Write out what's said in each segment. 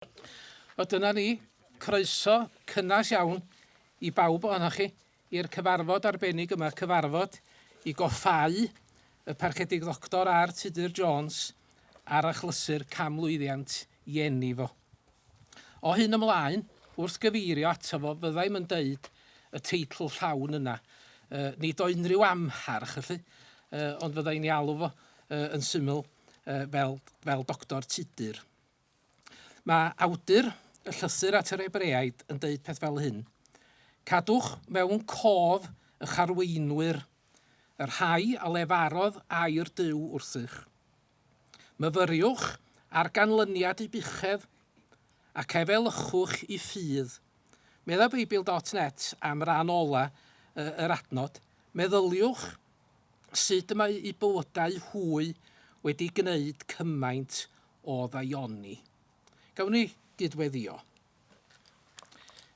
Wel dyna ni, croeso cynnes iawn i bawb ohonoch chi i'r cyfarfod arbennig yma, cyfarfod i goffáu y Parchedig Ddoctor R Tudur Jones ar achlysur canmlwyddiant i eni fo. O hyn ymlaen, wrth gyfeirio ato fo, fyddai'm yn deud y teitl llawn yna. Uh, nid o unrhyw amharch, felly, uh, ond fyddai'n ei alw fo uh, yn syml uh, fel, fel Doctor Tudur. Mae awdur y llythyr at yr Hebreaid yn deud peth fel hyn, Cadwch mewn cof ych arweinwyr, y rhai a lefarodd air Duw wrthych. Myfyriwch ar ganlyniad eu buchedd, ac efelychwch i ffydd. Medda Beibl dot net am ran ola yr adnod, Meddyliwch sut y mae eu bywydau hwy wedi gwneud cymaint o ddaioni. Gawn ni gydweddïo.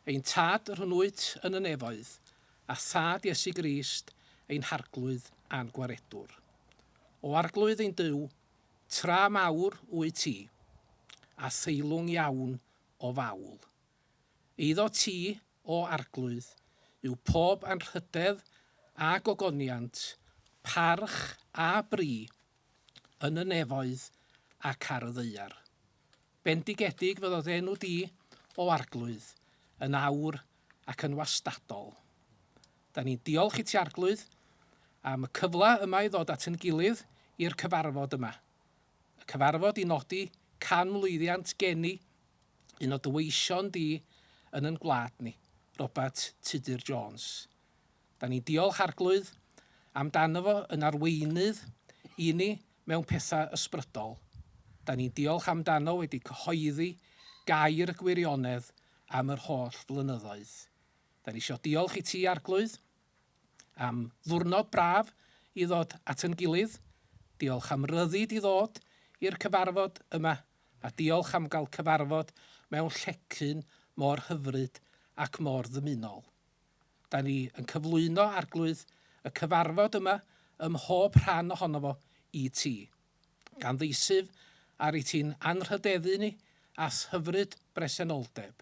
Ein Tad yr hwn wyt yn y nefoedd, a Thad Iesu Grist, ein Harglwydd a'n Gwaredwr. O Arglwydd ein Duw, tra mawr wyt ti, a theilwng iawn o fawl. Eiddo ti, o Arglwydd, yw pob anrhydedd a gogoniant, parch a bri, yn y nefoedd ac ar y ddaear. Bendigedig fyddo dy enw di, O Arglwydd, yn awr ac yn wastadol. Da ni'n diolch i ti, Arglwydd, am y cyfle yma i ddod at yn gilydd i'r cyfarfod yma. Y cyfarfod i nodi canmlwyddiant geni un o dy weision di yn yn gwlad ni, Robat Tudur Jones. Da ni'n diolch Arglwydd amdano fo yn arweinydd i ni mewn pethau ysbrydol. Da ni'n diolch amdano wedi cyhoeddi gair y gwirionedd am yr holl flynyddoedd. Da ni isio diolch i ti Arglwydd am ddwrnod braf i ddod at yn gilydd. Diolch am ryddid i ddod i'r cyfarfod yma a diolch am gael cyfarfod mewn llecyn mor hyfryd ac mor ddymunol. Da ni yn cyflwyno, Arglwydd, y cyfarfod yma ym mhob rhan ohono fo i ti. Gan ddeisyf ar i ti'n anrhydeddu ni a'th hyfryd bresenoldeb,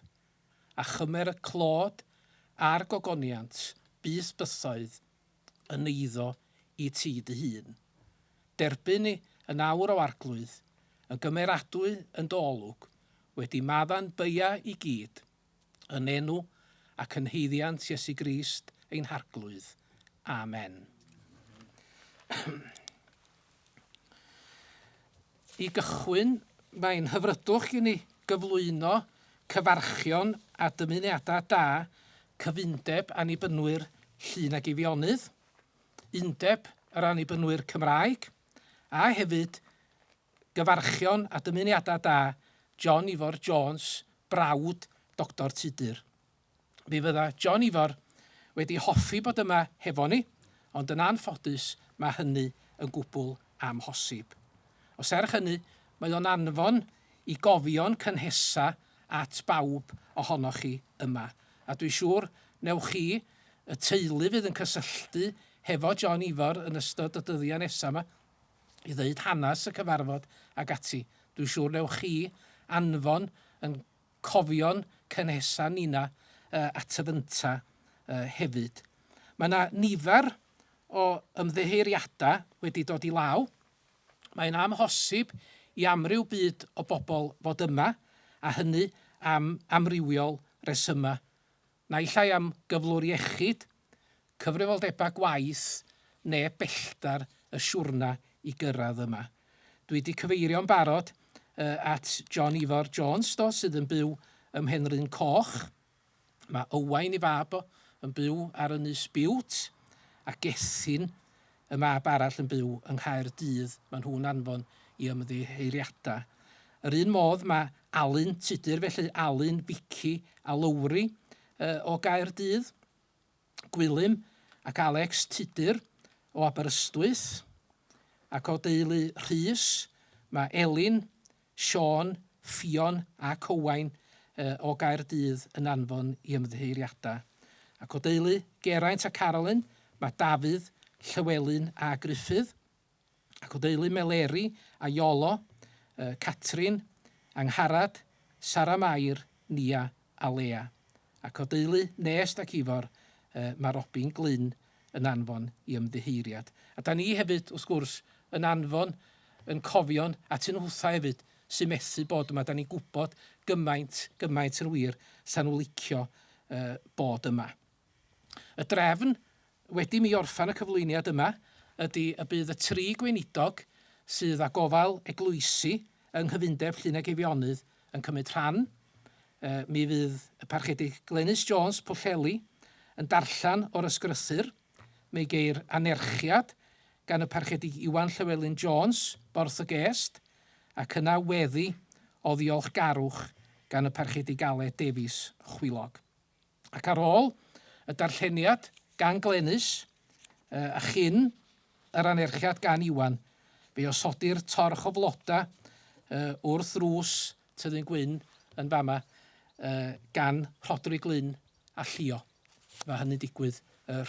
a chymer y clod a'r gogoniant byth bythoedd yn eiddo i ti dy hun. Derbyn ni yn awr, O Arglwydd, yn gymeradwy yn dy olwg, wedi maddau'n beia i gyd, Yn enw ac yn haeddiant Iesu Grist ein Harglwydd. Amen. I gychwyn, mae'n hyfrydwch i ni gyflwyno cyfarchion a dymuniadau da Cyfundeb Annibynwyr Llŷn ac Eifionydd, Undeb yr Annibynwyr Cymraeg, a hefyd Gyfarchion a dymuniadau da John Ifor Jones, brawd Doctor Tudur. Mi fydda John Ifor wedi hoffi bod yma hefo ni, ond yn anffodus mae hynny yn gwbl amhosib. O serch hynny, mae o'n anfon i gofion cynhesa at bawb ohonoch chi yma. A dwi siŵr newch chi, y teulu fydd yn cysylltu hefo John Ifor yn ystod y dyddiau nesa 'ma, i ddeud hanes y cyfarfod ac ati. Dwi'n siŵr newch chi anfon yn cofion cynhesa Nina at y fynta hefyd. Mae yna nifer o ymddiheuriadau wedi dod i law. Mae'n amhosib i amryw byd o bobl fod yma, a hynny am amrywiol resymau. Naill ai am gyflwr iechyd, cyfrifoldebau gwaith neu bellter y siwrna i gyrraedd yma. Dwi 'di cyfeirio'n barod at John Ifor Jones, do, sydd yn byw ym Mhenrhyn Coch. Mae Owain, ei fab o, yn byw ar Ynys Biwt, a Gethin, y mab arall, yn byw yng Nghaerdydd. Maen nhw'n anfon i ymddiheuriadau. Yr un modd mae Alun Tudur, felly Alun, Vicky a Lowri o Gaerdydd. Gwilym ac Alex Tudur o Aberystwyth, ac o deulu Rhys, mae Elin, Siôn, Ffion ac Owain o Gaerdydd yn anfon i ymddiheuriadau. Ac o deulu Geraint a Carolyn, mae Dafydd, Llywelyn a Gruffydd. Ac o deulu Meleri a Iolo, Catrin, Angharad, Sara Mair, Nia a Lea. Ac o deulu Nest ac Ifor, mae Robin Glyn yn anfon i ymddiheuriad. A da ni hefyd, wrth gwrs, yn anfon yn cofion atyn nhwtha hefyd sy'n methu bod yma. Da ni'n gwybod gymaint, gymaint yn wir, 'sa nhw licio bod yma. Y drefn, wedi mi orffen y cyflwyniad yma, ydy y bydd y tri gweinidog sydd â gofal eglwysi yng Nghyfundeb Llŷn ac Eifionydd yn cymryd rhan. Mi fydd y Parchedig Glenys Jones, Pwllheli, yn darllen o'r Ysgrythur. Mi geir anerchiad gan y Parchedig Iwan Llywelyn Jones, Borth y Gest, ac yna weddi o ddiolchgarwch gan y Parchedig Aled Davies, Chwilog. Ac ar ôl y darlleniad gan Glenys, a chyn yr anerchiad gan Iwan, fe osodir torch o floda wrth ddrws Tyddyn Gwyn yn fama gan Rhodri Glyn a Llio. Mae hynny'n digwydd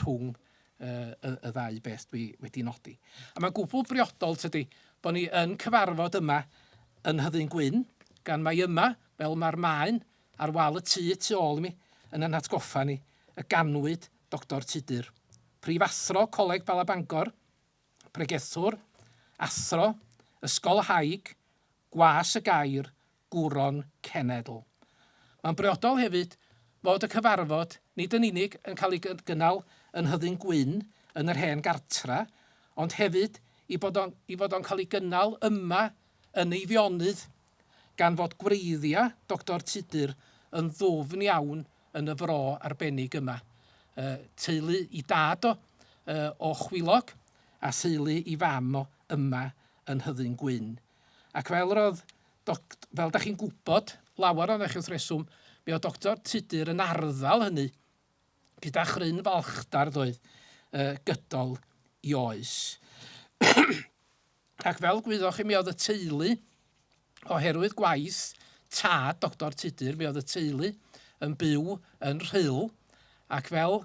rhwng y, y ddau beth dwi wedi nodi. A mae'n gwbl briodol, tydi, bod ni yn cyfarfod yma yn Nhyddyn Gwyn, gan mai yma, fel mae'r maen ar wal y tŷ tu ôl i mi, yn ein hatgoffa ni, y ganwyd Doctor Tudur. Prifathro Coleg Bala Bangor, pregethwr, athro, ysgolhaig, gwas y gair, gwron cenedl. Mae'n briodol hefyd fod y cyfarfod nid yn unig yn cael ei gynnal yn Nhyddyn Gwyn yn yr hen gartra, ond hefyd i bod o'n, i fod o'n cael ei gynnal yma yn Eifionydd, gan fod gwreiddiau Doctor Tudur yn ddwfn iawn yn y fro arbennig yma. Teulu i dad o, o Chwilog, a theulu i fam o yma yn Nhyddyn Gwyn. Ac fel yr oedd, doc, fel da chi'n gwybod, lawer ohonoch chi wrth reswm, mi oedd Doctor Tudur yn arddel hynny gyda chryn falchdar doedd, gydol i oes. Ac fel gwyddoch chi, mi oedd y teulu, oherwydd gwaith tad Doctor Tudur, mi oedd y teulu yn byw yn Rhyl, ac fel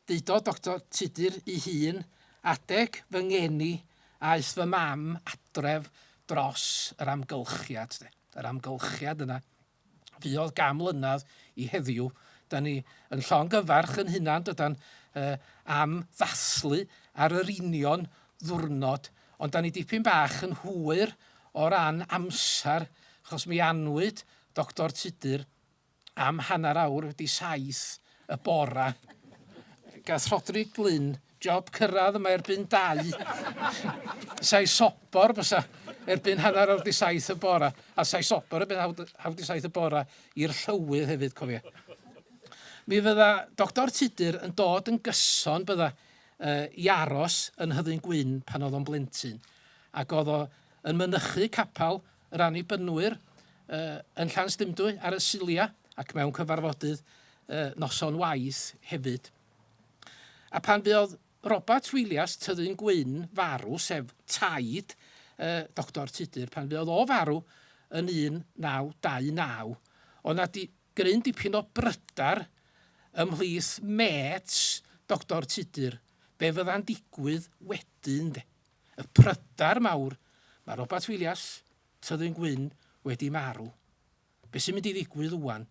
deudodd Doctor Tudur ei hun, adeg fy ngeni aeth fy mam adref dros yr amgylchiad, de. Yr amgylchiad yna. Fuodd gam mlynedd i heddiw. Da ni yn llongyfarch yn hunan, dydan, uh, am ddathlu ar yr union ddwrnod, ond da ni dipyn bach yn hwyr o ran amser, achos mi anwyd Doctor Tudur am hanner awr wedi saith y bora. Gath Rhodri Glyn job cyrraedd yma erbyn dau. Sa'i sobor bysa erbyn hanner awr 'di saith y bora. A sa'i sobor erbyn hawdd 'di saith y bora i'r llywydd hefyd, cofia. Mi fydda Doctor Tudur yn dod yn gyson bydda uh, i aros yn Nhyddyn Gwyn pan oedd o'n blentyn. Ac oedd o yn mynychu capel yr Annibynwyr uh, yn Llanystumdwy ar y Sulia ac mewn cyfarfodydd uh, noson waith hefyd. A pan fuodd Robat Wilias Tyddyn Gwyn farw, sef taid uh, Doctor Tudur, pan fuodd o farw yn 1929, oedd na di, gryn dipyn o brydar ymhlith mêts Doctor Tudur, be fydda'n digwydd wedyn de. Y prydar mawr, mae Robat Wilias Tyddyn Gwyn wedi marw. Be sy'n mynd i ddigwydd ŵan?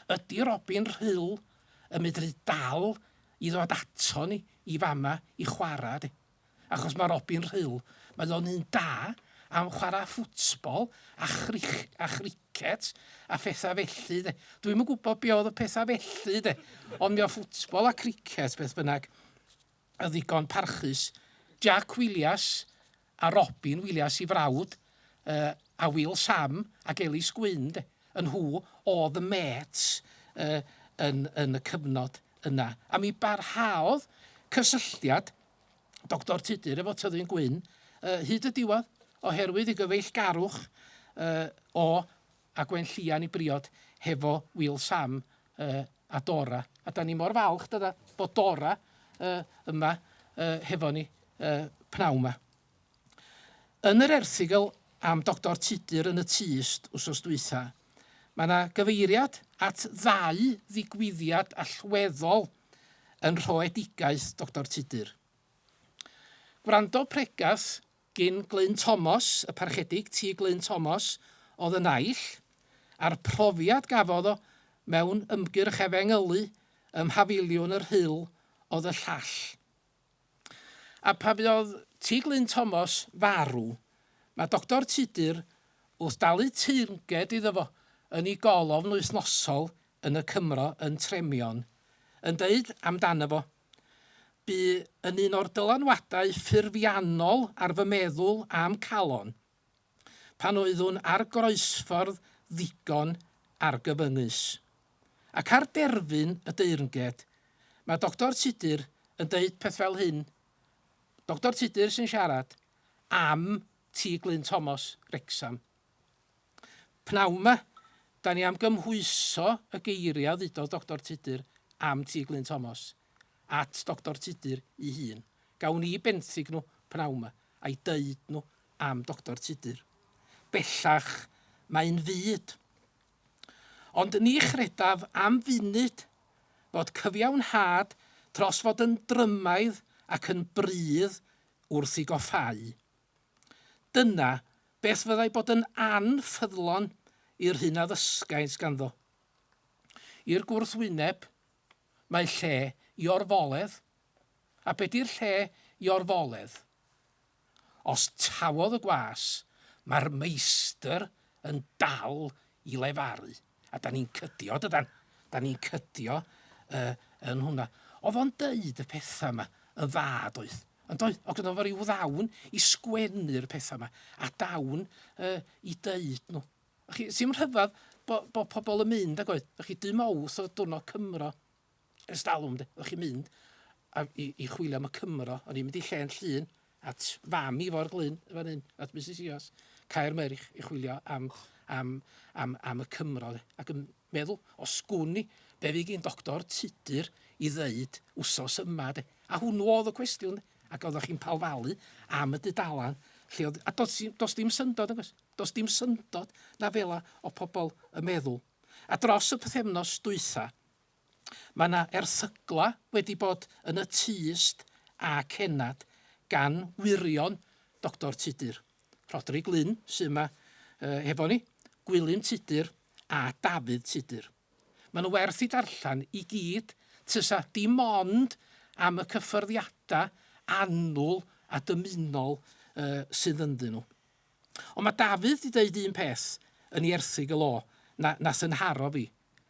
Ydy Robin Rhyl yn medru dal i ddod ato ni i fama i chwarae de? Achos mae Robin Rhyl, mae o'n un da am chwarae ffwtbol a, chrich, a chricet a phethau felly de. Dwi'm yn gwybod be oedd y pethau felly de, ond mi oedd ffwtbol a cricet beth bynnag yn ddigon parchus. Jac Wilias a Robin Wilias i frawd, uh, a Wil Sam ac Elis Gwyn, de, yn nhw oedd y mêts uh, yn, yn y cyfnod yna. A mi barhaodd cysylltiad Doctor Tudur efo Tyddyn Gwyn uh, hyd y diwedd, oherwydd ei gyfeillgarwch uh, o a Gwenllian i briod hefo Wil Sam uh, a Dora. A da ni mor falch dyda bod Dora uh, yma uh, hefo ni uh, pnawn yma. Yn yr erthygl am Doctor Tudur yn y Tyst wsos dwytha, mae yna gyfeiriad at ddau ddigwyddiad allweddol yn rhoedigaeth Doctor Tudur. Gwrando pregath gin Glyn Tomos, y Parchedig T. Glyn Tomos, oedd y naill, A'r profiad gafodd o mewn ymgyrch efengylu ym Mhafiliwn yr Rhyl oedd y llall. A pha fuodd T. Glyn Tomos farw, mae Doctor Tudur wrth dalu teyrnged iddo fo yn ei golofn wythnosol yn Y Cymro yn Tremion, yn deud amdano fo, Bu yn un o'r dylanwadau ffurfiannol ar fy meddwl a'm calon, pan oeddwn ar groesffordd ddigon argyfyngus. Ac ar derfyn y deyrnged, mae Doctor Tudur yn deud peth fel hyn, Doctor Tudur sy'n siarad, am T. Glyn Tomos, Wrecsam. Pnawn 'ma, 'da ni am gymhwyso y geiriau ddudodd Doctor Tudur am T. Glyn Tomos at Doctor Tudur 'i hun. Gawn ni benthyg nhw pnawn 'ma, a'i deud nhw am Doctor Tudur. Bellach, mae'n fud. Ond ni chredaf am funud fod cyfiawnhad dros fod yn drymaidd ac yn brudd wrth ei goffáu. Dyna beth fyddai bod yn anffyddlon i'r hyn a ddysgaint ganddo. I'r gwrthwyneb, mae lle i orfoledd. A be di'r lle i orfoledd? Os tawodd y gwas, mae'r meistr yn dal i lefaru. A da ni'n cydio, dydan? Da ni'n cydio uh, yn hwnna. Oedd o'n deud y pethau yma yn dda, doedd? Yn doedd? Oedd gynno fo ryw ddawn i sgwennu'r pethau yma, a dawn uh, i deud nhw. Chi, sy'n rhyfedd bod bo pobl yn mynd ag oedd. Chi, dim owth oedd diwrnod Cymro ers dalwm, de. O'ch chi'n mynd a, i, i chwilio am y Cymro. O'n i'n mynd i lle'n llun at fam i fo'r glyn, fan hyn, at Mrs Ios, Caer Merich, i chwilio am, am, am, am y Cymro. De. Ac yn meddwl, o sgwn i, be fi gyn doctor Tudur i ddeud wsos yma, de. A hwnnw oedd y cwestiwn, de. Ac oeddech chi'n palfalu am y dudalan lle oedd... A does, does dim syndod, nag oes? Does dim syndod na fela o pobl yn meddwl. A dros y pythefnos dwytha, mae 'na erthygla wedi bod yn y Tyst a Cennad gan wyrion Doctor Tudur. Rhodri Glyn sy yma uh, hefo ni, Gwilym Tudur a Dafydd Tudur. Maen nhw werth i darllen i gyd, tysa dim ond am y cyffyrddiadau annwl a dymunol uh, sydd ynddyn nhw. Ond mae Dafydd 'di deud un peth yn ei erthygl o na, nath yn nharo fi.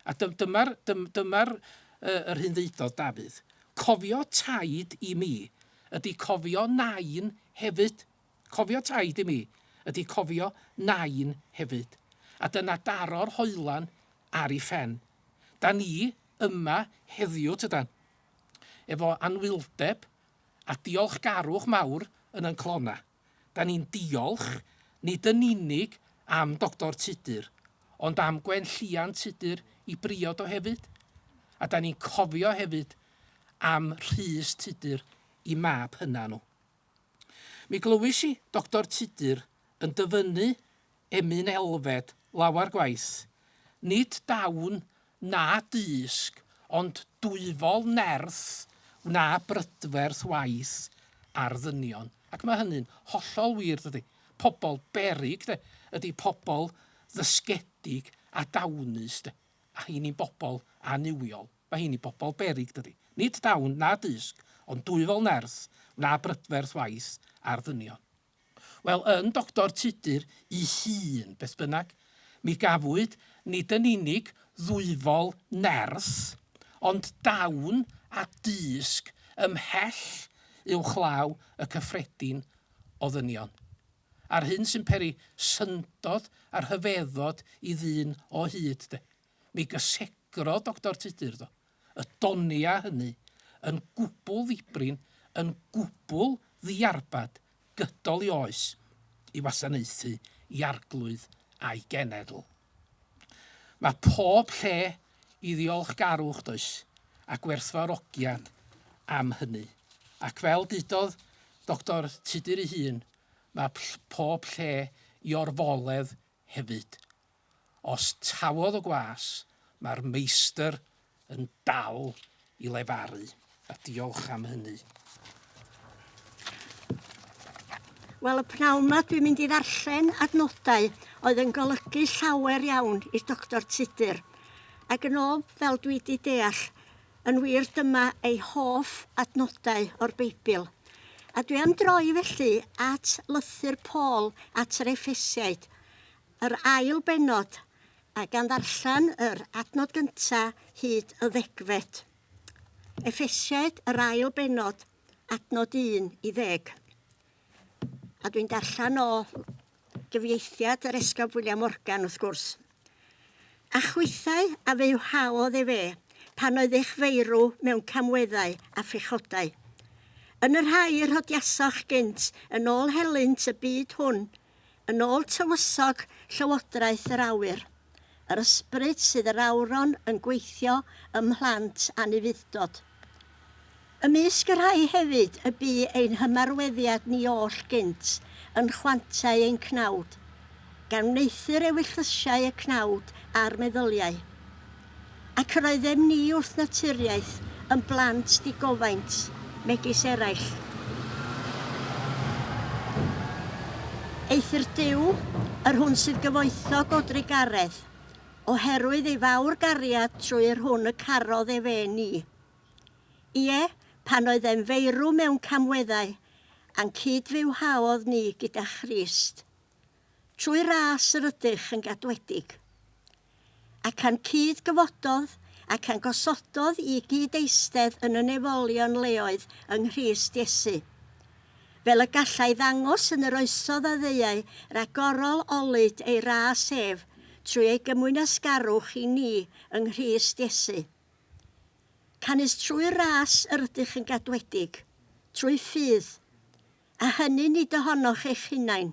A dyma'r dym, dyma'r uh, yr hyn ddeudodd Dafydd. Cofio taid i mi ydy cofio nain hefyd. Cofio taid i mi ydy cofio nain hefyd. A dyna daro'r hoelan ar ei phen. Da ni yma heddiw tydan. Efo anwyldeb a diolchgarwch mawr yn yn clona. Da ni'n diolch, nid yn unig am Doctor Tudur, ond am Gwenllian Tudur i briod o hefyd. A da ni'n cofio hefyd am Rhys Tudur i mab hynna nhw. Mi glywis i Doctor Tudur yn dyfynnu emyn Elfed lawer gwaith, Nid dawn na dysg, ond dwyfol nerth wna brydferth waith ar ddynion. Ac mae hynny'n hollol wir, dydy? Pobl beryg, de, ydy pobl ddysgedig a dawnus, de. A heini'n bobl annuwiol. Mae heini bobl beryg, dydy? Nid dawn na dysg, ond dwyfol nerth wna brydferth waith ar ddynion. Wel, yn Doctor Tudur 'i hun, beth bynnag, mi gafwyd nid yn unig ddwyfol nerth, ond dawn a dysg ymhell uwchlaw y cyffredin o ddynion. A'r hyn sy'n peri syndod a rhyfeddod i ddyn o hyd, de, mi gysegrodd Doctor Tudur, do, y doniau hynny yn gwbl ddibrin, yn gwbl ddiarbad gydol 'i oes i wasanaethu 'i Arglwydd a'i genedl. Mae pob lle i ddiolchgarwch, does, a gwerthfawrogiad am hynny. Ac fel dudodd Doctor Tudur ei hun, mae pob lle i orfoledd hefyd. Os tawodd y gwas, mae'r meistr yn dal i lefaru, a diolch am hynny. Wel, y pnawn 'ma dwi'n mynd i ddarllen adnodau oedd yn golygu llawer iawn i Doctor Tudur. Ac yn ôl fel dwi 'di deall, yn wir dyma ei hoff adnodau o'r Beibl. A dwi am droi felly at lythyr Paul at yr Effesiaid, yr ail bennod, a gan ddarllen yr adnod gynta hyd y ddegfed. Effesiaid, yr ail bennod, adnod 1 i ddeg. A dwi'n darllen o gyfieithiad yr Esgob William Morgan, wrth gwrs. A chwithau a feiwhaodd efe pan oedd eich feirw mewn camweddau a phechodau. Yn y rhai y rhodiasoch gynt yn ôl helynt y byd hwn, Yn ôl tywysog llywodraeth yr awyr, yr ysbryd sydd yr awron yn gweithio ym mhlant anufudd-dod. Ymysg y rhai hefyd y bu ein hymarweddiad ni oll gynt yn chwantau ein cnawd, gan wneuthur ewyllysiau y cnawd a'r meddyliau. Ac yr oeddem ni wrth naturiaeth yn blant digofaint, megis eraill. Eithr Duw, yr hwn sydd gyfoethog o drugaredd, oherwydd ei fawr gariad trwy yr hwn y carodd efe ni. Ie, pan oeddem feirw mewn camweddau, a'n cyd-fywhaodd ni gyda Christ. Trwy ras yr ydych yn gadwedig. Ac a'n cyd-gyfododd, ac a'n gosododd i gyd-eistedd yn y nefolion leoedd yng Nghrist Iesu. Fel y gallai ddangos yn yr oesodd a ddeuai ragorol olud ei ras ef trwy ei gymwynasgarwch i ni yng Nghrist Iesu. Canys trwy ras yr ydych yn gadwedig, trwy ffydd, a hynny nid ohonoch eich hunain.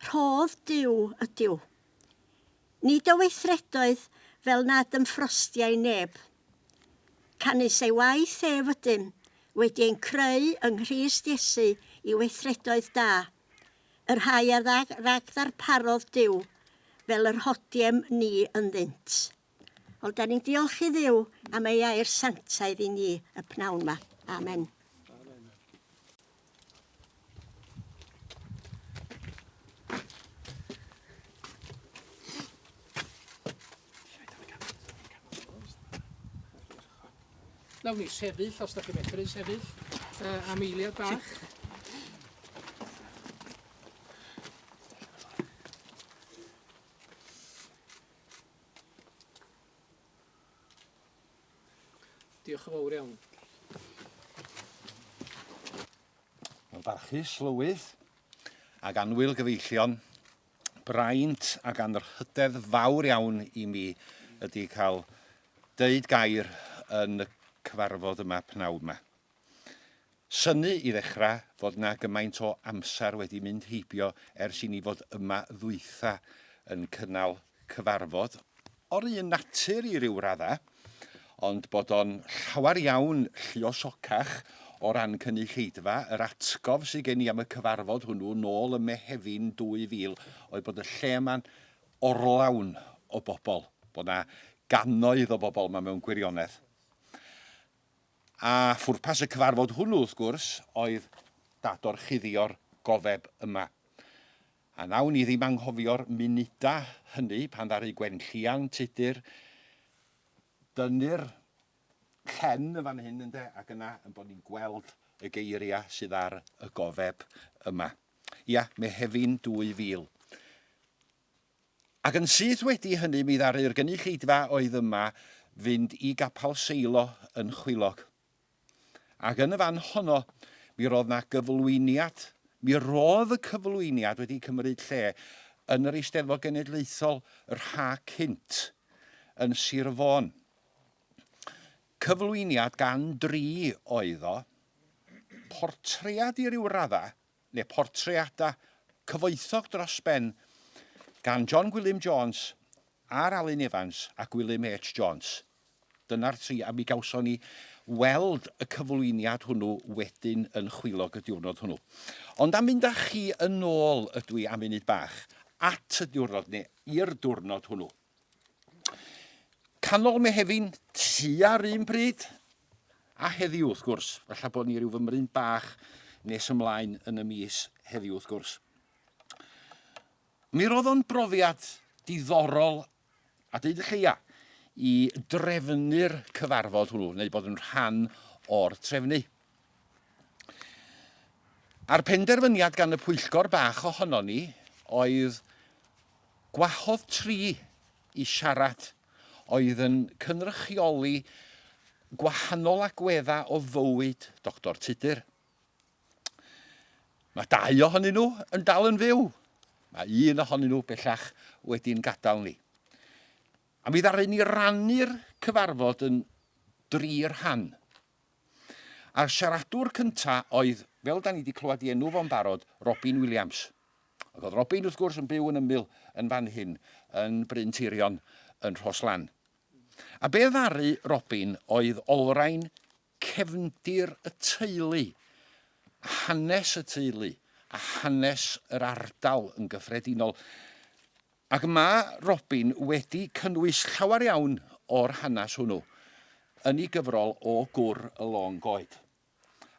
Rhodd Duw ydyw. Nid o weithredoedd fel nad ymffrostiai neb. Canys ei waith ef ydym, wedi ein creu yng Nghrist Iesu i weithredoedd da, y rhai a ragddarparodd Duw fel yr hodiem ni ynddynt. Wel, da ni'n diolch i Dduw am ei air sanctaidd i ni y pnawn 'ma. Amen. Nawn ni sefyll, os da chi'n medru sefyll, uh, am eiliad bach. Diolch yn fawr iawn. Wel, barchus, Lywydd, ac annwyl gyfeillion, braint ac anrhydedd fawr iawn i mi ydy cael deud gair yn y cyfarfod yma pnawn yma. Synnu i ddechrau fod 'na gymaint o amser wedi mynd heibio ers i ni fod yma ddwytha yn cynnal cyfarfod o'r un natur i ryw radda, ond bod o'n llawer iawn lluosocach o ran cynulleidfa. Yr atgof sydd gen i am y cyfarfod hwnnw nôl ym Mehefin 2000 oedd bod y lle yma'n orlawn o bobl, bod 'na gannoedd o bobl yma mewn gwirionedd. A phwrpas y cyfarfod hwnnw, wrth gwrs, oedd dadorchuddio'r gofeb yma. A wnawn ni ddim anghofio'r munudau hynny pan ddaru Gwenllian Tudur dynnu'r llen yn fan hyn, ynde, ac yna yn bod ni'n gweld y geiriau sydd ar y gofeb yma. Ia, Mehefin 2000. Ac yn syth wedi hynny mi ddaru'r gynulleidfa oedd yma fynd i Gapel Seilo yn Chwilog. Ac yn y fan honno mi roedd 'na gyflwyniad, mi roedd y cyflwyniad wedi cymryd lle yn yr Eisteddfod Genedlaethol yr ha cynt yn Sir Fôn. Cyflwyniad gan dri oedd o, portread i ryw raddau, neu portreadau cyfoethog dros ben gan John Gwilym Jones, R Alun Evans a Gwilym H Jones. Dyna'r tri, a mi gawson ni weld y cyflwyniad hwnnw wedyn yn Chwilog y diwrnod hwnnw. Ond am fynd â chi yn ôl ydw i am funud bach, at y diwrnod, neu i'r diwrnod hwnnw. Canol Mehefin, tua'r un pryd a heddiw wrth gwrs, falle bod ni ryw fymryn bach nes ymlaen yn y mis heddiw wrth gwrs. Mi roedd o'n brofiad diddorol a deud y lleia i drefnu'r cyfarfod hwnnw, neu bod yn rhan o'r trefnu. A'r penderfyniad gan y pwyllgor bach ohonon ni oedd gwahodd tri i siarad oedd yn cynrychioli gwahanol agweddau o fywyd Doctor Tudur. Mae dau ohonyn nhw yn dal yn fyw. Mae un ohonyn nhw bellach wedi'n gadael ni. A mi ddaru ni rannu'r cyfarfod yn dri rhan. A'r siaradwr cynta oedd, fel da ni wedi clywed i enw fo'n barod, Robin Williams. Ac oedd Robin, wrth gwrs, yn byw yn ymyl yn fan hyn, yn Bryn Teirion, yn Rhos Lan. A be ddaru Robin oedd olrhain cefndir y teulu, hanes y teulu, a hanes yr ardal yn gyffredinol. Ac mae Robin wedi cynnwys llawer iawn o'r hanes hwnnw yn ei gyfrol o Gwr y Lôn Goed.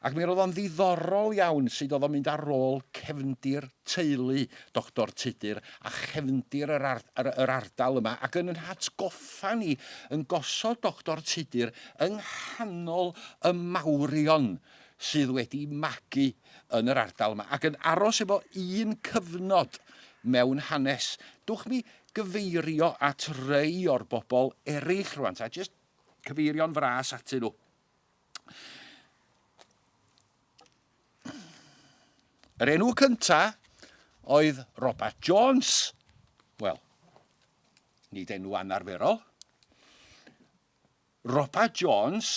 Ac mi roedd o'n ddiddorol iawn sut oedd o'n mynd ar ôl cefndir teulu Doctor Tudur a chefndir yr, ar, yr, yr ardal yma ac yn yn hatgoffa ni yn gosod Doctor Tudur yng nghanol y mawrion sydd wedi magu yn yr ardal yma ac yn aros efo un cyfnod mewn hanes. Dwch mi gyfeirio at rei o'r bobl eraill rwan, ta jyst cyfeirio'n fras atyn nhw. Yr enw cynta oedd Robert Jones. Wel, nid enw anarferol. Robert Jones,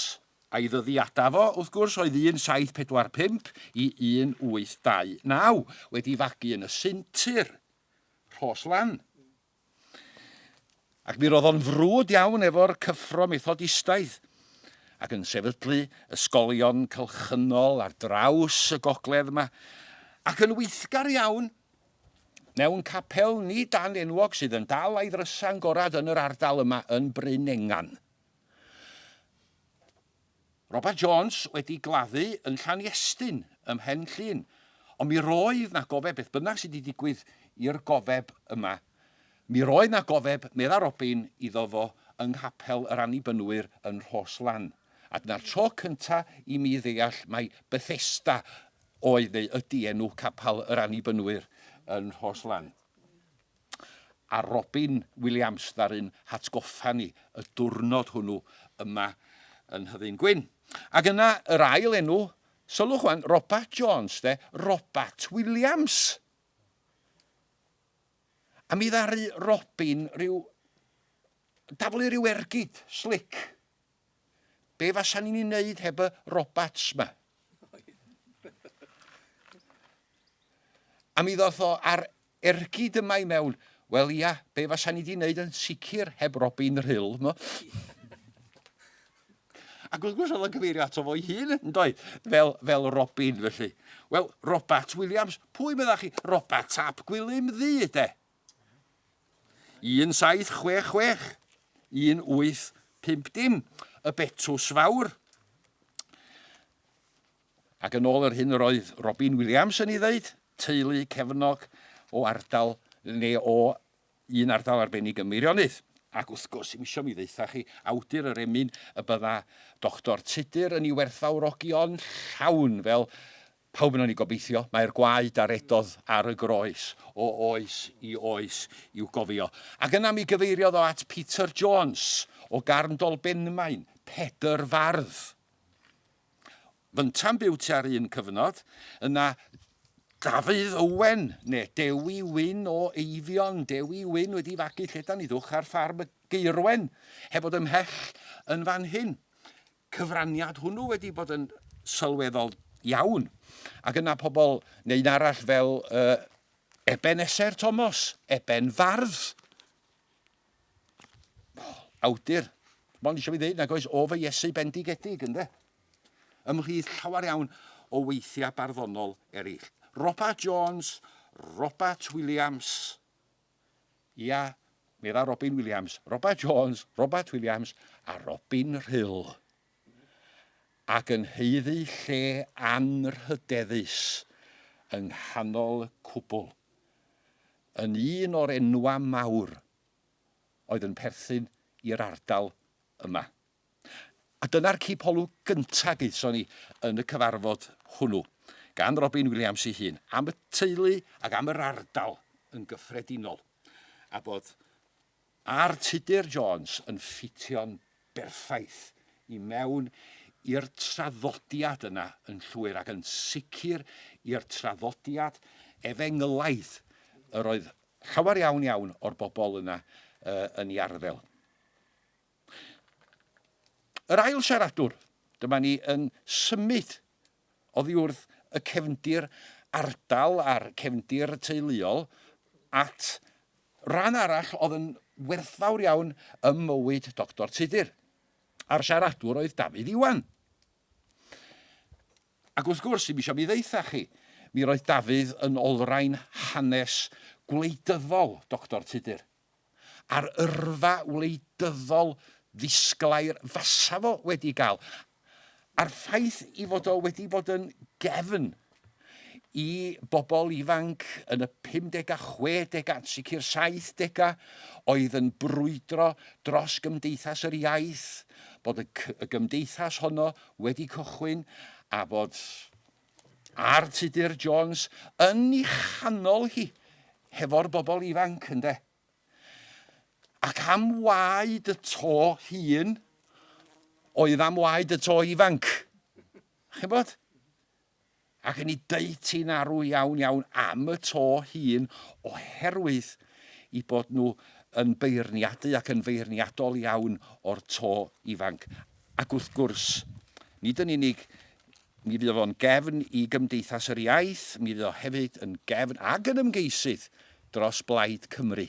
a'i ddyddiadau fo, wrth gwrs, oedd 1745 i 1829, wedi fagu yn y Sintir, Rhos Lan. Ac mi roedd o'n frwd iawn efo'r cyffro Methodistaidd ac yn sefydlu ysgolion cylchynol ar draws y gogledd yma ac yn weithgar iawn mewn capel nid dan enwog sydd yn dal a'i ddrysa'n gorad yn yr ardal yma yn Bryn Engan. Robert Jones wedi gladdu yn Llaniestyn ym Mhen Llŷn, ond mi roedd 'na gofeb, beth bynnag sydd wedi digwydd i'r gofeb yma, mi roedd 'na gofeb, medda Robin, iddo fo yng Nghapel yr Annibynwyr yn Rhos Lan. A dyna'r tro cynta i mi ddeall mai Bethesda oedd neu ydy enw Capel yr Annibynwyr yn Rhos Lan. a Robin Williams ddaru'n hatgoffa ni y diwrnod hwnnw yma yn Nhyddyn Gwyn. Ac yna yr ail enw, sylwch wan, Robert Jones de, Robert Williams. A mi ddaru Robin rhyw daflu rhyw ergyd slic. Be fasa ni'n ei wneud heb y robots ma? A mi ddoth o ar ergyd yma i mewn. Wel ia, be fasa ni di wneud yn sicr heb Robin Rhyl, mo? Ac wrth gwrs oedd o'n cyfeirio ato fo'i hun, yn doedd? Fel, fel Robin, felly. Wel, Robert Williams, pwy meddach chi? Robert Ap Gwilym Ddu, de? 1766, 1850, y Betws Fawr. Ac yn ôl yr hyn yr oedd Robin Williams yn ei ddeud, teulu cefnog o ardal, neu o un ardal arbennig ym Meirionnydd. Ac wrth gwrs, i'm isio mi ddeutha chi, awdur yr emyn y bydda Doctor Tudur yn ei werthfawrogi o'n llawn fel Pawb ynon ni gobeithio, mae'r gwaed a redodd ar y groes o oes i oes i'w gofio. Ac yna mi gyfeiriodd o at Peter Jones o Garn Dolbenmaen, Pedr Fardd. Fynta'n byw tua'r un cyfnod, yna Dafydd Owen, neu Dewi Wyn o Eifion, Dewi Wyn wedi fagu lledan i ddwch ar ffarm y Geirwen, heb fod ymhell yn fan hyn. cyfraniad hwnnw wedi bod yn sylweddol iawn. Ac yna pobl, neu un arall fel uh, Ebenezer Thomas, Eben Fardd, awdur, mond eisiau fi ddeud nag oes, o fy Iesu bendigedig, ynddo? Ymhlith llawer iawn o weithiau barddonol eraill. Robert Jones, Robert Williams, Ia, medda Robin Williams, Robert Jones, Robert Williams a Robin Rhyl. Ac yn haeddu lle anrhydeddus yng nghanol y cwbl, yn un o'r enwa mawr oedd yn perthyn i'r ardal yma. A dyna'r cipolwg gynta gaethon ni yn y cyfarfod hwnnw, gan Robin Williams ei hun, am y teulu ac am yr ardal yn gyffredinol, a bod R Tudur Jones yn ffitio'n berffaith i mewn i'r traddodiad yna yn llwyr ac yn sicr i'r traddodiad efengylaidd yr oedd llawer iawn iawn o'r bobl yna yn ei arddel. Yr ail siaradwr, dyma ni yn symud oddi wrth y cefndir ardal a'r cefndir teuluol at ran arall oedd yn werthfawr iawn ym mywyd Doctor Tudur. A'r siaradwr oedd Dafydd Iwan. Ac wrth gwrs, ddim eisiau mi ddeutha chi, mi roedd Dafydd yn olrhain hanes gwleidyddol Doctor Tudur. a'r yrfa wleidyddol ddisglair fasa fo wedi gael, a'r ffaith i fod o wedi bod yn gefn i bobl ifanc yn y 50au, 60au, sicr 70au, oedd yn brwydro dros Gymdeithas yr Iaith, bod y, y gymdeithas honno wedi cychwyn a bod A'r Tudur Jones yn ei chanol hi hefo'r bobl ifanc, ynde? Ac am waed y to hŷn oedd am waed y to ifanc. Chi'n bod? Ac yn ei deud hi'n arw iawn iawn am y to hŷn oherwydd i bod nhw yn beirniadu ac yn feirniadol iawn o'r to ifanc. Ac wrth gwrs, nid yn unig Mi fydd o'n gefn i Gymdeithas yr Iaith, mi fydd o hefyd yn gefn ac yn ymgeisydd dros Blaid Cymru.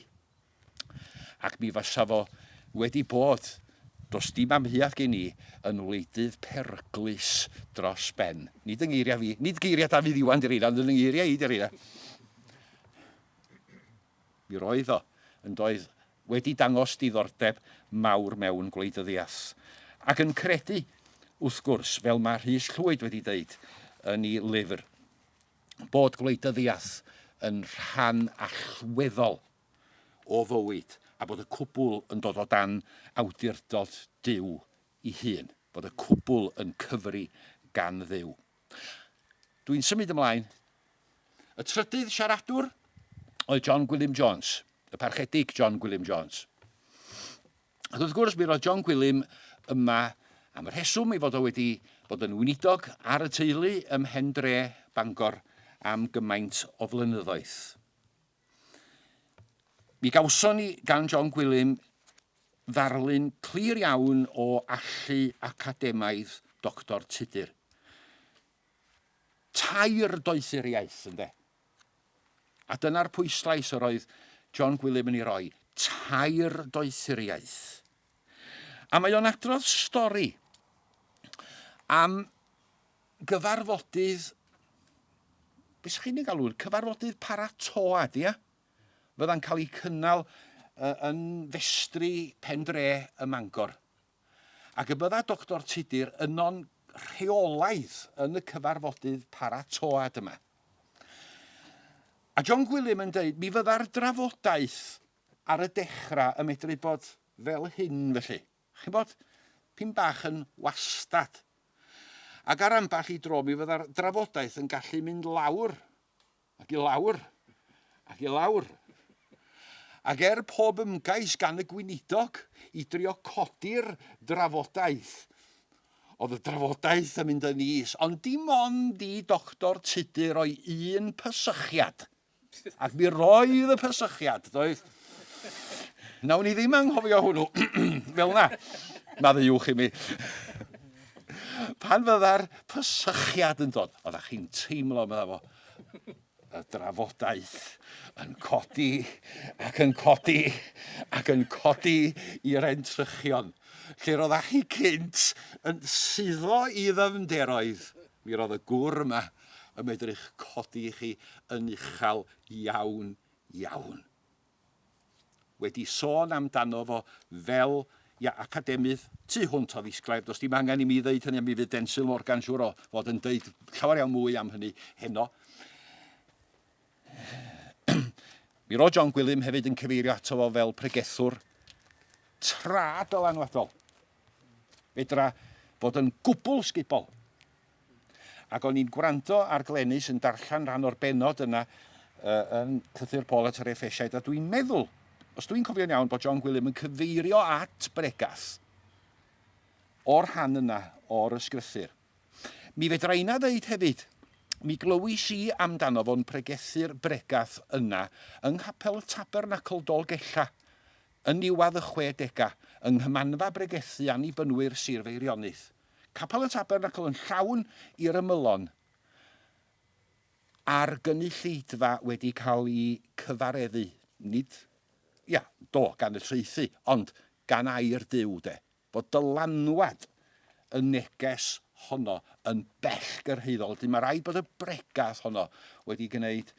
Ac mi fasa fo wedi bod, does dim amheuaeth gen i, yn wleidydd peryglus dros ben. Nid yng ngeiriau fi, nid geiriau Dafydd Iwan 'di rheina, ond yn ngeiriau i 'di rheina. Mi roedd o, yn doedd, wedi dangos diddordeb mawr mewn gwleidyddiaeth, ac yn credu, wrth gwrs, fel mae Rhys Llwyd wedi deud yn ei lyfr, bod gwleidyddiaeth yn rhan allweddol o fywyd a bod y cwbl yn dod o dan awdurdod Duw ei hun, bod y cwbl yn cyfri gan Dduw. Dwi'n symud ymlaen. Y trydydd siaradwr oedd John Gwilym Jones, y parchedig John Gwilym Jones. Ac wrth gwrs, mi roedd John Gwilym yma am y rheswm ei fod o wedi bod yn weinidog ar y teulu ym Mhendre Bangor am gymaint o flynyddoedd. Mi gawson ni gan John Gwilym ddarlun clir iawn o allu academaidd Doctor Tudur. Tair doethuriaeth, ynde? A dyna'r pwyslais yr oedd John Gwilym yn ei roi, tair doethuriaeth. A mae o'n adrodd stori am gyfarfodydd, beth chi'n ei galw, cyfarfodydd paratoad, ia? Fydda'n cael eu cynnal yn festri Pen-dre ym Mangor. Ac y bydda Doctor Tudur yno'n rheolaidd yn y cyfarfodydd paratoad yma. A John Gwilym yn dweud, mi fydda'r drafodaeth ar y dechrau yn medru bod fel hyn felly. Chi'n bod, pyn bach yn wastad. Ac ar ambell i dro mi fydda'r drafodaeth yn gallu mynd lawr ac i lawr ac i lawr. Ac er pob ymgais gan y gweinidog i drio codi'r drafodaeth, oedd y drafodaeth yn mynd yn is, ond dim ond i Doctor Tudur roi un pysychiad. Ac mi roedd y pesychiad, doedd? Nawn ni ddim anghofio hwnnw. Fel na. Maddeuwch i mi. Pan fydda'r pysychiad yn dod, oeddech chi'n teimlo, medda fo, y drafodaeth yn codi ac yn codi ac yn codi i'r entrychion. Lle roeddech chi cynt yn suddo i ddyfnderoedd, mi roedd y gwr yma yn medru'ch codi chi yn uchel iawn, iawn. Wedi sôn amdano fo fel ia, academydd tu hwnt o ddisglair, does dim angen i mi ddeud hynny, mi fydd Densil Morgan siŵr o fod yn deud llawer iawn mwy am hynny heno. Mi roedd John Gwilym hefyd yn cyfeirio ato fo fel pregethwr tra dylanwadol. Fedra fod yn gwbl sgubol. Ac o'n i'n gwrando ar Glenys yn darllen rhan o'r bennod yna uh, yn Llythyr Paul at yr Effesiaid, a dwi'n meddwl, os dwi'n cofio'n iawn, bod John Gwilym yn cyfeirio at bregath o'r rhan yna o'r ysgrythur. Mi fedra inna ddeud hefyd, mi glywis i amdano fo'n pregethu'r bregath yna yng Nghapel y Tabernacl Dolgella yn niwadd y chwedegau, yng Nghymanfa Bregethu Annibynwyr Sir Feirionnydd. Capel y Tabernacl yn llawn i'r ymylon, a'r gynulleidfa wedi cael ei cyfareddu, nid, ia, do, gan y traethu, ond gan air Duw, de. Bod dylanwad y neges honno yn bellgyrhaeddol. Wedyn mae rhaid bod y bregath honno wedi gwneud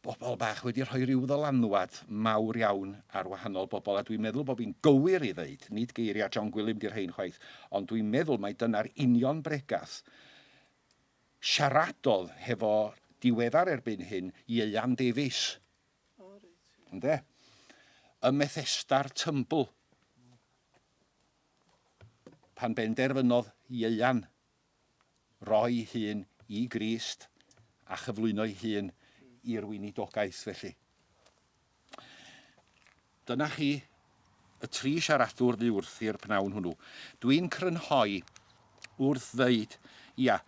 bobl bach wedi rhoi rhyw ddylanwad mawr iawn ar wahanol bobl, a dwi'n meddwl bod fi'n gywir i ddeud, nid geiriau John Gwilym di'r rhain chwaith, ond dwi'n meddwl mai dyna'r union bregath siaradodd hefo diweddar erbyn hyn Ieuan Davies. Ynde? Ym Methesda'r Tymbl. Pan benderfynodd Ieuan roi ei hun i Grist a chyflwyno ei hun i'r weinidogaeth felly. Dyna chi y tri siaradwr fu wrthi'r pnawn hwnnw. Dwi'n crynhoi wrth ddeud, ia,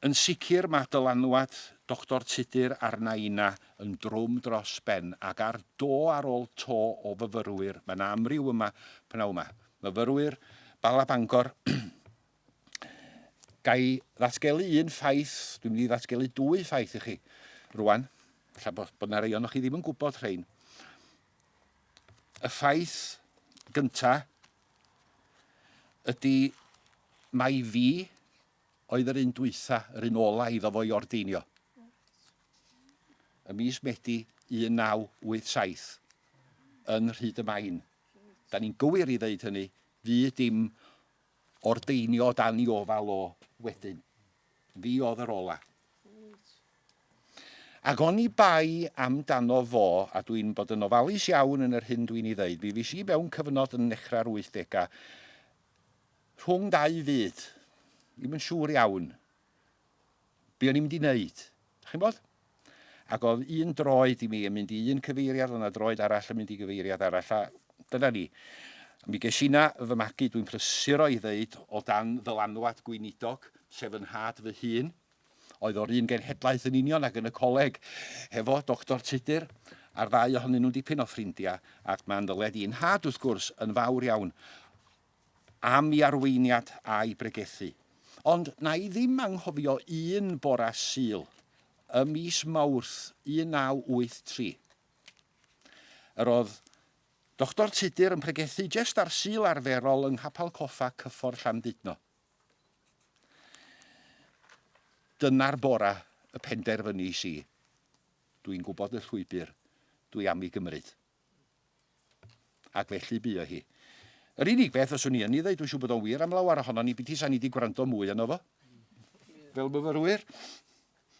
Yn sicr mae dylanwad Doctor Tudur arna inna yn drwm dros ben ac ar do ar ôl to o fyfyrwyr, mae 'na amryw yma pnawn 'ma, myfyrwyr Bala Bangor, Ga i ddatgelu un ffaith, dwi'n mynd i ddatgelu dwy ffaith i chi rwan, ella bod, bod 'na rei ohonoch chi ddim yn gwybod rhein. Y ffaith gynta ydy mai fi oedd yr un dwytha, yr un ola iddo fo i ordeinio. Ym mis Medi 1987, yn Rhyd y Main. Da ni'n gywir i ddeud hynny, fu dim ordeinio dan i ofal o wedyn. Fi oedd yr ola. Ac oni bai amdano fo, a dwi'n bod yn ofalus iawn yn yr hyn dwi'n ei ddeud, mi fues i mewn cyfnod yn nechrau'r 80au Rhwng dau fyd. Ddim yn siŵr iawn be o'n i'n mynd i wneud. Dach chi'n bod? Ac oedd un droed i mi yn mynd i un cyfeiriad, oedd yna droed arall yn mynd i gyfeiriad arall, a dyna ni. Mi ges inna fy magu, dwi'n prysuro i ddeud, o dan ddylanwad gweinidog, sef fy nhad fy hun. Oedd o'r un genhedlaeth yn union ac yn y coleg hefo Doctor Tudur, a'r ddau ohonyn nhw'n dipyn o ffrindiau, ac mae'n ddyled i'n nhad, wrth gwrs, yn fawr iawn. am i arweiniad a'i bregethu. Ond na i ddim anghofio un bora Sul ym mis Mawrth 1983. Yr oedd Doctor Tudur yn pregethu jest ar Sul arferol yng Nghapel Coffa Cyffordd Llandudno. Dyna'r bora y penderfynis i. Dwi'n gwybod y llwybr dwi am ei gymryd. Ac felly buo hi. Yr unig beth fyswn i yn ei ddeud, dwi'n siŵr bod o'n wir am lawer ohonon ni, biti sa ni wedi gwrando mwy arno fo. Fel myfyrwyr.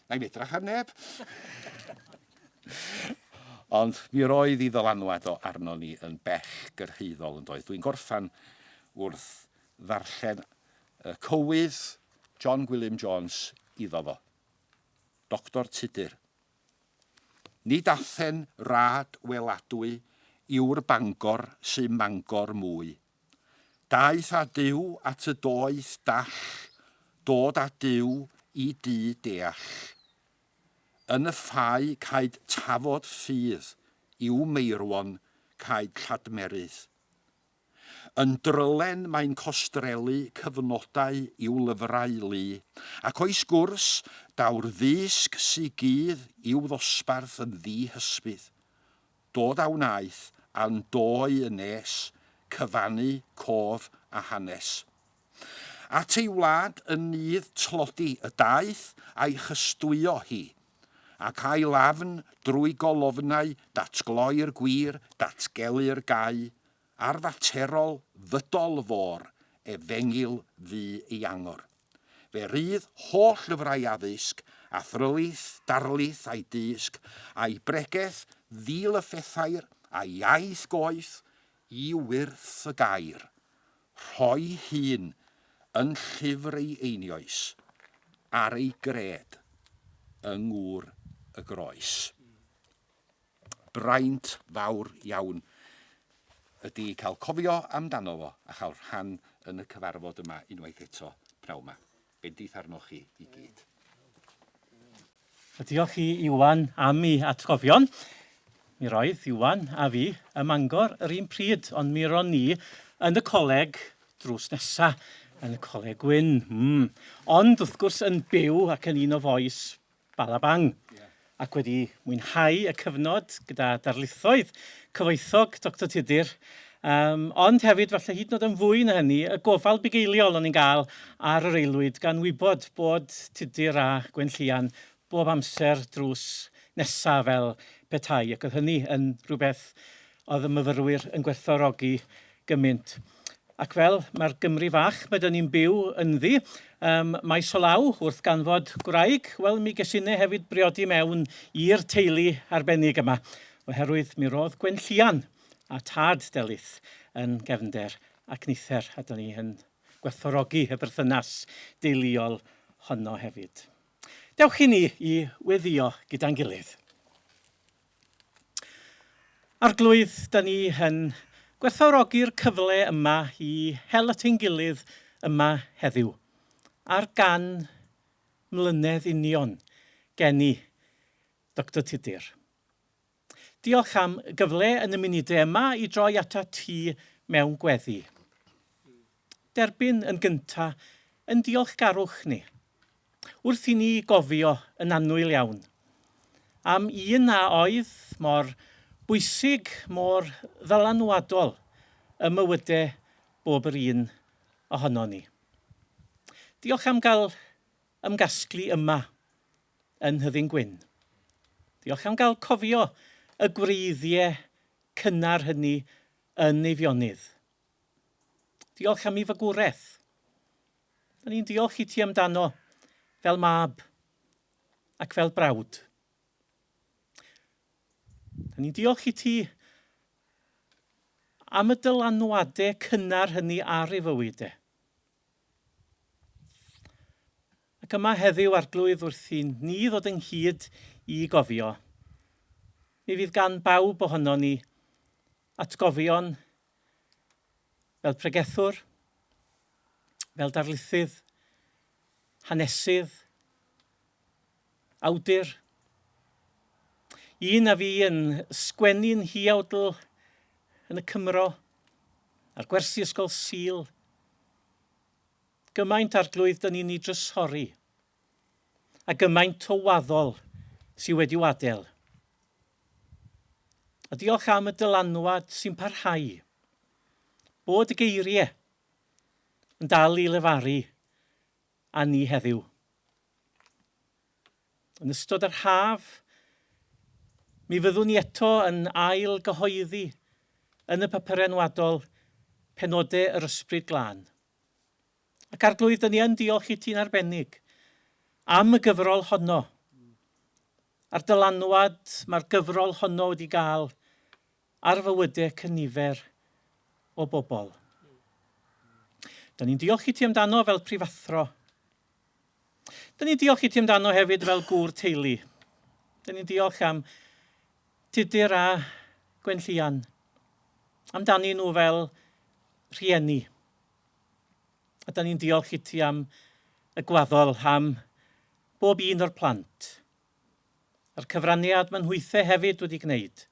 Na i'm edrach ar neb. Ond mi roedd i ddylanwad o arno ni yn bell gyrhaeddol yn doedd. Dwi'n gorffan wrth ddarllen y cywydd John Gwilym Jones iddo fo. Doctor Tudur. Nid Athen rad weladwy yw'r Bangor sy Mangor mwy. Daeth â Duw at y doeth dall, dod â Duw i dŷ deall. Yn y ffau caed tafod ffydd, i'w meirwon caed lladmerydd. Yn drylen mae'n costrelu cyfnodau i'w lyfrau lu, ac o'i sgwrs, daw'r ddysg sy gudd i'w ddosbarth yn ddi-hysbydd. Dod a wnaeth, a'n dôi yn nes, cyfannu cof a hanes. At ei wlad yn nydd tlodi y daeth a'i chystwyo hi, ac a'i lafn drwy golofnau datgloi'r gwir, datgelu'r gau, Ar faterol fydol fôr, efengyl fu ei angor. Fe rydd holl lyfrau addysg, a thrylith, darlith a'i dysg, a'i bregeth ddi-lyffethair, a'i iaith goeth, i wyrth y gair. Rhoi hun yn llyfr ei einioes, ar ei gred yng ngŵr y groes. Braint fawr iawn ydy cael cofio amdano fo a chael rhan yn y cyfarfod yma unwaith eto pnawn 'ma. Bendith arnoch chi i gyd. A diolch i Iwan am ei atgofion. Mi roedd Iwan a fi ym Mangor yr un pryd, ond mi ro'n ni yn y coleg drws nesa, yn y Coleg Gwyn. Mm. Ond wrth gwrs yn byw ac yn un o fois Balabang, ac wedi mwynhau y cyfnod gyda darlithoedd cyfoethog Doctor Tudur, um, ond hefyd, falle hyd yn oed yn fwy na hynny, y gofal bugeiliol o'n i'n gael ar yr aelwyd gan wybod bod Tudur a Gwenllian bob amser drws nesa fel petai, ac oedd hynny yn rhywbeth oedd y myfyrwyr yn gwerthfawrogi gymaint. Ac fel mae'r Gymru fach mae dyn ni'n byw ynddi, um, maes o law wrth ganfod gwraig, wel mi ges inne hefyd briodi mewn i'r teulu arbennig yma, oherwydd mi roedd Gwenllian a tad Delyth yn gefnder ac nither, a dyn ni yn gwerthfawrogi y berthynas deuluol honno hefyd. Dewch i ni i weddio gyda'n gilydd. Arglwydd, da ni yn gwerthfawrogi'r cyfle yma i hel at ein gilydd yma heddiw, ar gan mlynedd union geni Doctor Tudur. Diolch am gyfle yn y munudau yma i droi atat ti mewn gweddi. Derbyn yn gynta yn diolchgarwch ni, wrth i ni gofio yn annwyl iawn am un a oedd mor bwysig, mor ddylanwadol ym mywyde bob yr un ohonon ni. Diolch am gael ymgasglu yma yn Nhyddyn Gwyn. Diolch am gael cofio y gwreiddiau cynnar hynny yn Eifionydd. Diolch am ei fagwraeth. Da ni'n diolch i ti amdano fel mab ac fel brawd. Da ni'n diolch i ti am y dylanwadau cynnar hynny ar ei fywyd e. Ac yma heddiw, Arglwydd, wrth i ni ddod ynghyd i gofio, mi fydd gan bawb ohono ni atgofion fel pregethwr, fel darlithydd, hanesydd, awdur. Un a fi yn sgwennu'n huawdl yn y Cymro, a'r gwersi ysgol Sul. Gymaint arglwydd dyn ni'n ei drysori, a gymaint o waddol sydd wedi wadel. A diolch am y dylanwad sy'n parhau. Bod y geiriau yn dal i lefaru â ni heddiw. Yn ystod yr haf, mi fyddwn ni eto yn ail gyhoeddi yn y papurau enwadol penodau yr Ysbryd Glân. Ac Arglwydd, dyn ni yn diolch i ti'n arbennig am y gyfrol honno, a'r dylanwad mae'r gyfrol honno wedi gael ar fywydau cynifer o bobl. Da ni'n diolch i ti amdano fel prifathro. Da ni'n diolch i ti amdano hefyd fel gŵr teulu. Da ni'n diolch am Tudur a Gwenllian, amdani nhw fel rhieni. A da ni'n diolch i ti am y gwaddol, am bob un o'r plant. A'r cyfraniad maen nhwythe hefyd wedi gwneud,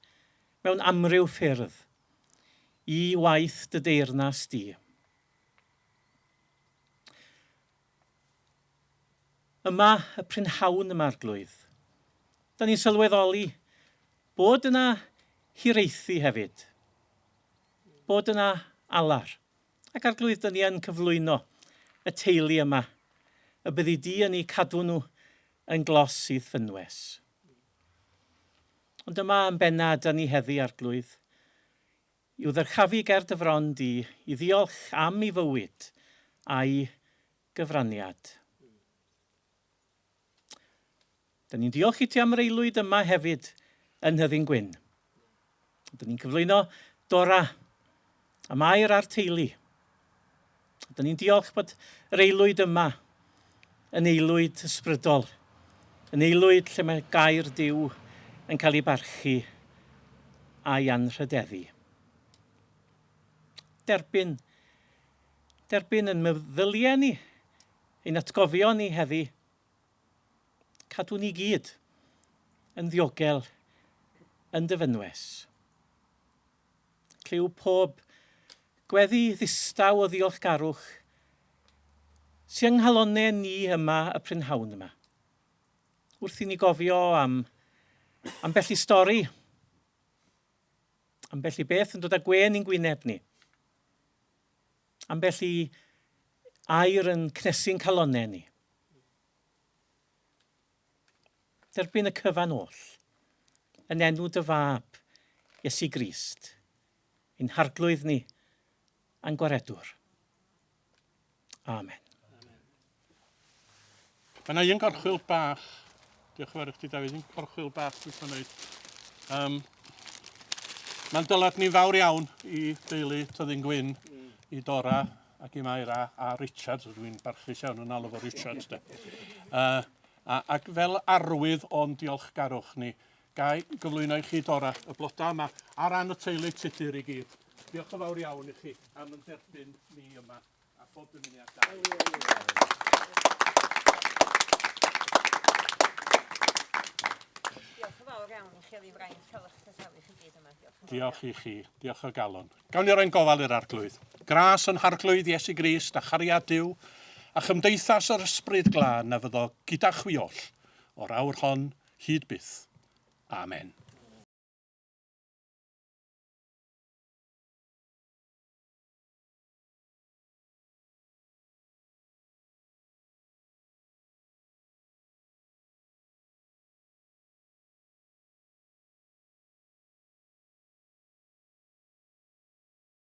mewn amryw ffyrdd, i waith dy deyrnas di. Yma, y prynhawn yma, Arglwydd, da ni'n sylweddoli bod yna hiraethu hefyd, bod yna alar. Ac Arglwydd, da ni yn cyflwyno y teulu yma, y byddi di yn eu cadw nhw yn glos i'th fynwes. Ond yma yn benna da ni heddi, Arglwydd, i'w ddyrchafu ger dy fron di, i ddiolch am ei fywyd a'i gyfraniad. Dyn ni'n diolch i ti am yr aelwyd yma hefyd yn Nhyddyn Gwyn. Dyn ni'n cyflwyno Dora a Mair a'r teulu. Dyn ni'n diolch bod yr aelwyd yma yn aelwyd ysbrydol, yn aelwyd lle mae gair Duw yn cael ei barchu a'i anrhydeddu. Derbyn, derbyn yn meddyliau ni, ein atgofion ni heddi, Cadw ni gyd yn ddiogel yn dy fynwes. Clyw pob gweddi ddistaw o ddiolchgarwch sy yng nghalonau ni yma y prynhawn yma. Wrth i ni gofio am ambell i stori, ambell i beth yn dod â gwên i'n gwyneb ni. Ambell i air yn cnesu'n calonnau ni. Derbyn y cyfan oll, yn enw dy fab, Iesu Grist, ein harglwydd ni a'n gwaredwr. Amen. Mae yna un gorchwyl bach. Diolch yn fawr i chdi, Dafydd. Un gorchwyl bach dwi eisiau gwneud. Um, Mae'n dyled ni'n fawr iawn i deulu Tyddyn Gwyn, i Dora ac i Maira a Richard. Dwi'n barchus iawn yn alw fo Richard. De. Uh, a, ac fel arwydd o'n diolchgarwch ni, gai gyflwyno i chi Dora y blodau yma ar ran y teulu Tudur i gyd. Diolch yn fawr iawn i chi am yn derbyn ni yma. A phob dymuniad da. Diolch yn fawr iawn i chi, oedd hi'n fraint cael eich croesawu chi gyd yma. Diolch yn fawr. Diolch i chi. Diolch o galon. Gawn ni roi'n gofal i'r Arglwydd. Gras yn Harglwydd Iesu Grist a chariad Duw a chymdeithas yr Ysbryd Glân na fyddo gyda chwi oll o'r awr hon hyd byth. Amen.